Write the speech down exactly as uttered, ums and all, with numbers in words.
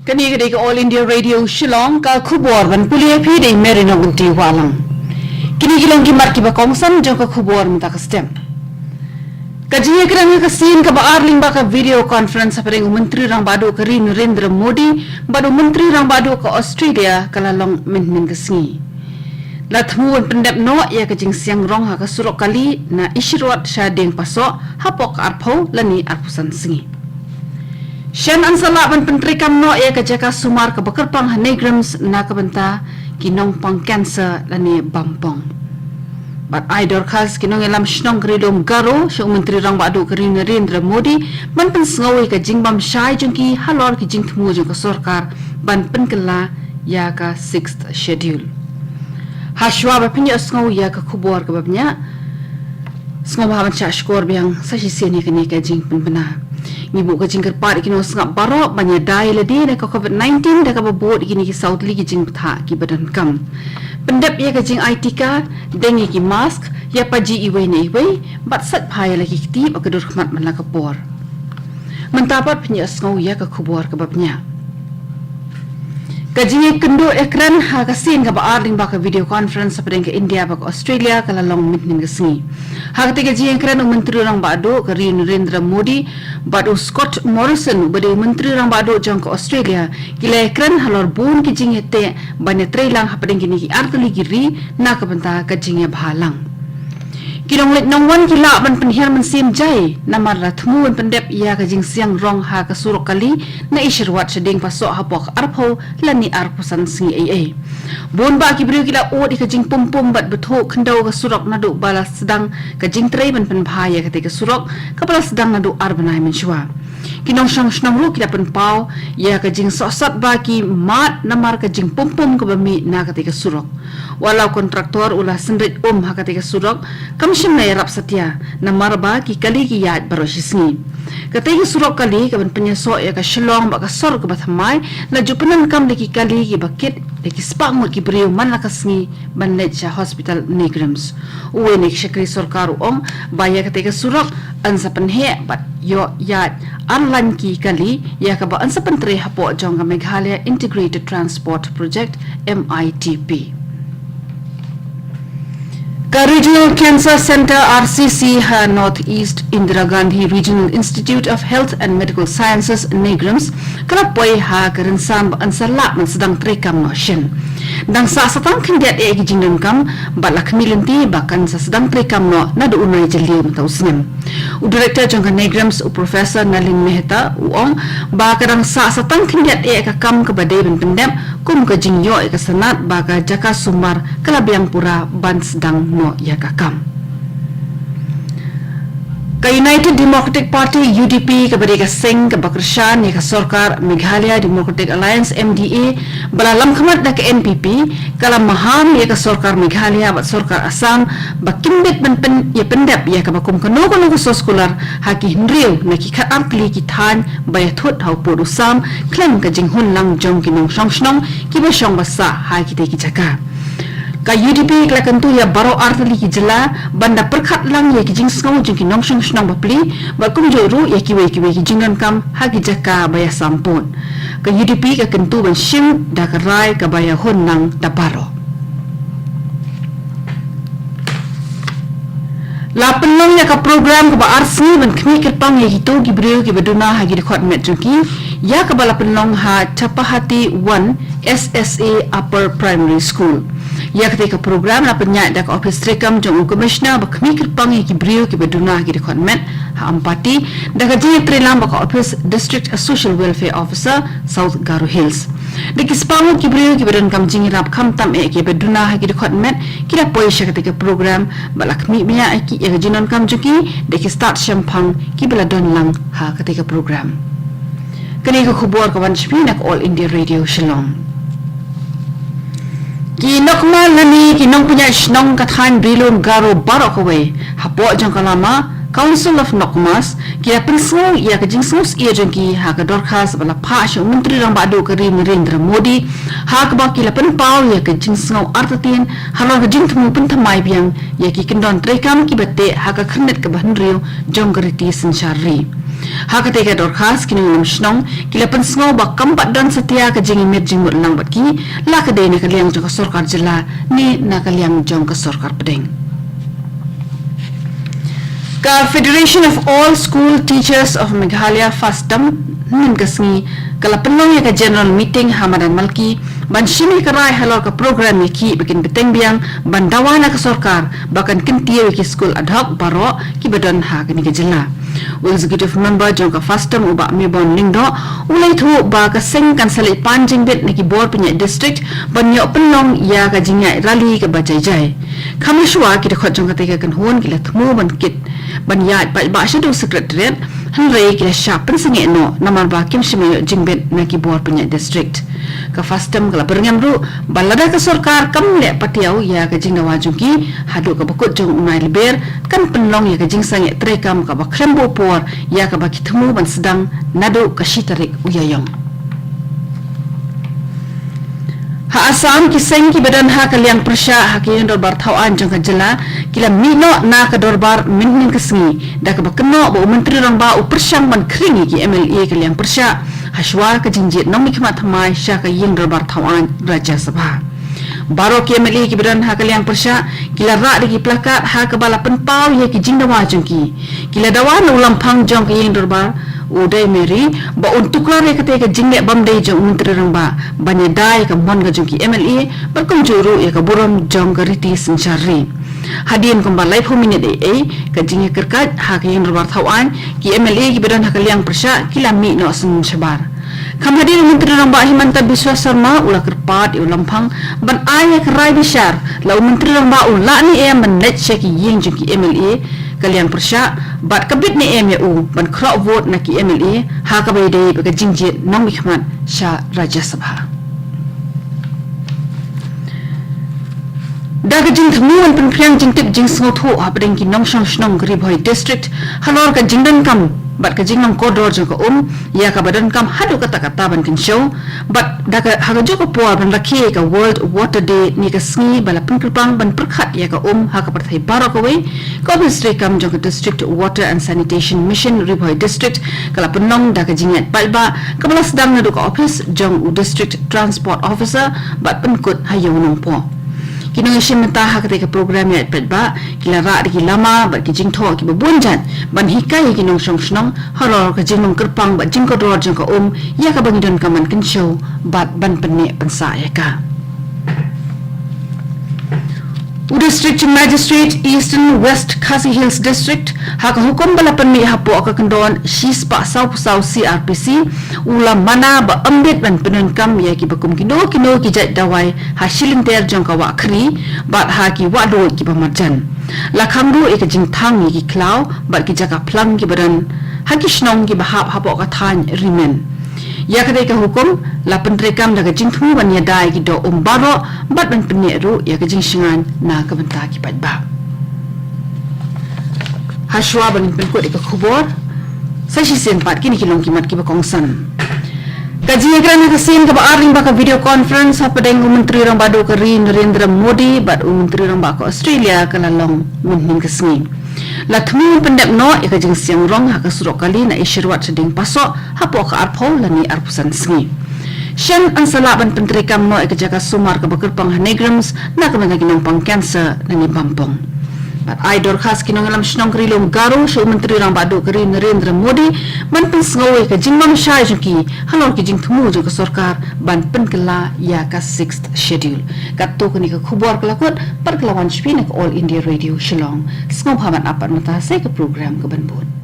Kane ka dei ka All India Radio Shillong, ka khubor ban pule ïa phi da i Mary Nongkynti Wahlang. Kine ki long ki mat kiba kongsan jong ka khubor mynta ka step. Ka jingïakren ha ka sien kaba ar lyngba ka video conference hapdeng u Myntri Rangbah Duh ka ri u Narendra Modi bad u Myntri Rangbah Duh ka Australia ka la long mynhynnin ka sngi. La thmu ban pyndep noh ïa ka jingsiang rong ha ka surok kali na Isherwat sha Diengpasoh hapoh ka arphew lane arphew san sngi. Shen yn sa lah ban pyntreikam noh ïa ka jaka sumar kaba kyrpang ha NEIGRIHMS na ka bynta ki nongpang cancer lane bampong. Bad ai dorkhas ki nongïalam shnong ka Ri Lum Garo sha u Myntri Rangbah Duh ka ri u Narendra Modi ban pynsngew ïa ka jingbym shai jong ki halor ki jingthmu jong ka sorkar ban pynkylla ïa ka Sixth Schedule. Hashwa ba phin ïohsngew ïa ka khubor kaba bniah, sngewbha ban shah shkor biang sa shisien ïa kane ka jingpynbna. Ngi buh ka jingkyrpad ïa ki nongsngap baroh ban ïada ïa lade na ka COVID nineteen da kaba bud ïa kine ki saw tylli ki jingbthah kiba donkam. Pyndep ïa ka jingai tika, deng ïa ki mask, ïapaji iwei na iwei bad sait phai ïa la ki kti bad ka dur khmat man la ka por. Mynta pat phin ïohsngew ïa ka khubor kaba bniah. Ka jingïakynduh ïakren ha ka sien kaba ar lyngba ka video conference hapdeng ka India bad ka Australia ka la long mynhynnin ka sngi. Ha katei ka jingïakren u Myntri Rangbah Duh ka ri u Narendra Modi bad u Scott Morrison uba dei u Myntri Rangbah Duh jong ka Australia ki la ïakren halor bun ki jingïateh ban ïatreilang hapdeng kine ki artylli ki ri na ka bynta ka jingïabha lang. Ki nongleit nongwan ki lah ban pynhiar mynsiem jai namar la thmu ban pyndep ïa ka jingsiang rong ha ka surok kali na Isherwat sha Diengpasoh hapoh ka arphew lane arphew san sngi eiei. Bun bah ki briew ki la ud ïa ka jingpumpum bad bthuh khyndew ka surok naduh ba la sdang ka jingtrei ban pynbha ïa katei ka surok kaba la sdang naduh ar bnai mynshuwa. Ki nongshong shnong ruh ki la pynpaw ïa ka jingsohsat ba ki mad namar ka jingpumpum kaba mih na katei ka surok. Wat la u kontraktor u la synrit um ha katei ka surok, kam shym la ïarap satia namar ba ki kali ki ïaid baroh shi sngi. Katei ka surok kali kaban pynïasoh ïa ka Shillong bad ka sor kaba thymmai la ju pyndonkam da ki kali kiba kit da ki spah ngut ki briew man la ka sngi ban leit sha hospital NEIGRIHMS. Uwei na ki shakri sorkar u ong ba ïa katei ka surok yn sa pynheh bad ïoh ïaid ar lain ki kali ïa kaba yn sa pyntrei hapoh jong ka Meghalaya Integrated Transport Project, M I T P. Ka Regional Cancer Centre, R C C, ha North East Indira Gandhi Regional Institute of Health and Medical Sciences, NEIGRIHMS, ka la poi ha ka rynsan ba yn sa lah ban sdang treikam noh shen. Dang sah sa tang khyndiat eh ki jingdonkam bad la khmih lynti ba kan sa sdang treikam noh naduh u Naijaleiñ mynta u snem. U Director jong ka NEIGRIHMS, u Professor Nalin Mehta, u ong ba ka dang sah sa tang khyndiat eh ka kam kaba dei ban pyndep kum ka jingïoh ïa ka sanad ba ka jaka sumar ka la biang pura ban sdang noh ïa ka kam. Ka United Democratic Party, U D P, kaba dei ka seng kaba kyrshan ïa ka sorkar Meghalaya Democratic Alliance, M D A, ba la lamkhmat da ka N P P, ka la maham ïa ka sorkar Meghalaya bad sorkar Assam ba kin bit ban pyn-, ïa pyndep ïa kaba kum kano kano ka soskular ha ki hynriew na ki khatar tylli ki thaiñ ba ïathut ha u pud u sam khlem ka jinghun lang jong ki nongshong shnong kiba shong ba sah ha kitei ki jaka. Ka U D P ka la kyntu ïa baroh artylli ki jylla ban da pyrkhat lang ïa ki jingsngew jong ki nongshong shnong bapli bad kumjuh ruh ïa kiwei kiwei ki jingdonkam ha ki jaka ba ïasam pud. Ka U D P ka kyntu ban shim da ka rai kaba ïahun lang da baroh. La pynlong ïa ka program kaba ar sngi ban khmih kyrpang ïa kito ki briew kiba duna ha ki dkhot met jong ki, ïa kaba la pynlong ha Chapahati One S S A Upper Primary School. Ïa katei ka program la pynïaid da ka ophis treikam jong u Commissioner ba khmih kyrpang ïa ki briew kiba duna ha ki dkhot met ha Ampati da ka jingïatreilang bad ka ophis District Social Welfare Officer, South Garo Hills. Da ki spah ngut ki briew kiba donkam jingïarap khamtam eh kiba duna ha ki dkhot met ki la poi sha katei ka program bad la khmih bniah ïa ki ïa ka jingdonkam jong ki da ki stad shemphang kiba la don lang ha katei ka program. Kane ka khubor ka wan sha phi na ka All India Radio Shillong. Ki nokma lane ki nongpynïaid shnong ka thaiñ Ri Lum Garo baroh kawei hapoh jong ka lama Council of Nokmas ki la pynsngew ïa ka jingsngewsih jong ki ha ka dorkhas ba la phah sha u Myntri Rangbah Duh ka ri Narendra Modi, ha kaba ki la pynpaw ïa ka jingsngew artatien halor ka jingthmu pynthymmai biang ïa ki kyndon treikam kiba teh ha ka khyrnit kaba hynriew jong ka riti synshar ri. Ha katei ka dorkhas, ki nongïalam shnong ki la pynsngew ba kam pat don satia ka jingïamir jingmut lang bad ki, la ka dei na ka liang jong ka sorkar jylla ne na ka liang jong ka sorkar pdeng. Ka Federation of All School Teachers of Meghalaya, FASTAM, hynnin ka sngi ka la pynlong ïa ka general meeting ha madan Malki ban shim ïa ka rai halor ka program ïakhih ba kin bteng biang ban dawa na ka sorkar ba kan kyntiew ïa ki skul ad hoc baroh kiba don ha kane ka jylla. U executive member jong ka FASTAM, u Bah Mebon Lyngdoh, u la ïathuh ba ka seng kan sa leit pan jingbit na ki bor pynïaid district ban ïoh pynlong ïa ka jingïaid rally kaba jai jai. Kham shuwa, ki dkhot jong katei ka kynhun ki la thmu ban kit ban ïaid paidbah shaduh Secretariat, hynrei ki la shah pynsangeh noh namar ba kim shym ïoh jingbit na ki bor pynïaid district. Ka FASTAM ka la byrngem ruh ba lada ka sorkar kam leh patiaw ïa ka jingdawa jong ki haduh kaba kut jong u Naiï Lber, kan pynlong ïa ka jingsangeh treikam kaba khlem buh por ïa kaba ki thmu ban sdang naduh ka shi tarik u Ïaïong. Ha Assam, ki seng kiba don ha ka liang pyrshah ha ka ïing dorbar thaw aiñ jong ka jylla ki la mih noh na ka dorbar mynhynnin ka sngi, da kaba kynnoh ba u Myntri Rangbah u pyrshang ban khring ïa ki MLA ka liang pyrshah ha shuwa ka jingjied nongmihkhmat thymmai sha ka ïing dorbar thaw aiñ Rajya Sabha. Baroh ki MLA kiba don ha ka liang pyrshah ki la rah da ki plakat ha kaba la pynpaw ïa ki jingdawa jong ki. Ki la dawa na u lamphang jong ka ïing dorbar, u Dei Mary, ba un tuklar ïa katei ka jingleh bym dei jong u Myntri Rangbah ban ïada ïa ka mon ka jong ki MLA bad kumjuh ruh ïa ka burom jong ka riti synshar ri. Hadien kumba laiphew minit ei ei ka jingïakyrkait ha ka ïing dorbar thaw aiñ, ki MLA kiba don ha ka liang pyrshah ki la mih noh shen shabar. Kham hadien u Myntri Rangbah Himanta Biswa Sarma u la kyrpad ïa u lamphang ban ai ïa ka rai bishar, la u Myntri Rangbah u lah ne em ban leit sha ki ïing jong ki MLA ka liang pyrshah bad ka bit ne em ïa u ban khroh vote na ki MLA ha kaba ïadei bad ka jingjied nongmihkhmat sha Rajya Sabha. Da ka jingthmu ban pynphriang jingtip jingsngewthuh hapdeng ki nongshong shnong ka Ri Bhoi District halor ka jingdonkam bad ka jinglong kordor jong ka um, ïa kaba donkam haduh katta katta ban kynshew, bad da ka, ha kajuh ka por ban rakhe ka World Water Day ne ka sngi ba la pynkyrpang ban pyrkhat ïa ka um ha ka pyrthei baroh kawei, ka ophis treikam jong ka District Water and Sanitation Mission Ri Bhoi District ka la pynlong da ka jingïaid paidbah kaba la sdang naduh ka ophis jong u District Transport Officer bad pynkut ha Ïew Nongpoh. Ki nongïashim bynta ha katei ka program ïaid paidbah ki la rah da ki lama bad ki jingthoh kiba bun jait ban hikai ïa ki nongshong shnong halor ka jinglong kyrpang bad jingkordor jong ka um, ïa kaba ngi donkam ban kynshew bad ban pynneh pynsah ïa ka. U District Magistrate Eastern West Khasi Hills District, ha ka hukum ba la pynmih hapoh ka kyndon shispah sawphew saw C R P C, u la mana ba ym bit ban pyndonkam ïa kiba kum kino kino ki jait dawai ha shilynter jong ka wah khri bad ha ki wah duid kiba marjan. La khang ruh ïa ka jingthang ïa ki khlaw bad ki jaka phlang kiba don ha ki shnong kiba hap hapoh ka thaiñ Rimen. Ïa katei ka hukum la pyntreikam da ka jingthmu ban ïada ïa ki doh um baroh bad ban pynneh ruh ïa ka jingshngaiñ na ka bynta ki paidbah. Ha shuwa ban pynkut ïa ka khubor, sa shisien pat kine ki long ki mat kiba kongsan. Ka jingïakren ha ka sien kaba ar lyngba ka video conference hapdeng u Myntri Rangbah Duh ka ri Narendra Modi bad u Myntri Rangbah ka Australia ka la long mynhynnin ka sngi. La thmu pyndep noh ïa ka jingsiang rong ha ka surok kali na Isherwat shading Pasoh hapoh ka arphew lane arphew san sngi. Shen yn sa lah ban pyntreikam noh ïa ka jaka sumar kaba kyrpang ha NEIGRIHMS na ka bynta ki nongpang cancer na Nongbampong. Bad ai dorkhas ki nongïalam shnong ka Ri Lum Garo sha u Myntri Rangbah Duh ka ri Narendra Modi ban pynsngew ïa ka jingbymshai jong ki halor ki jingthmu jong ka sorkar ban pynkylla ïa ka Sixth Schedule. Katto kane ka khubor ka la kut, bad ka la wan sha phi na ka All India Radio Shillong. Sngewbha ban ap pat mynta sa ïa ka program kaban bud.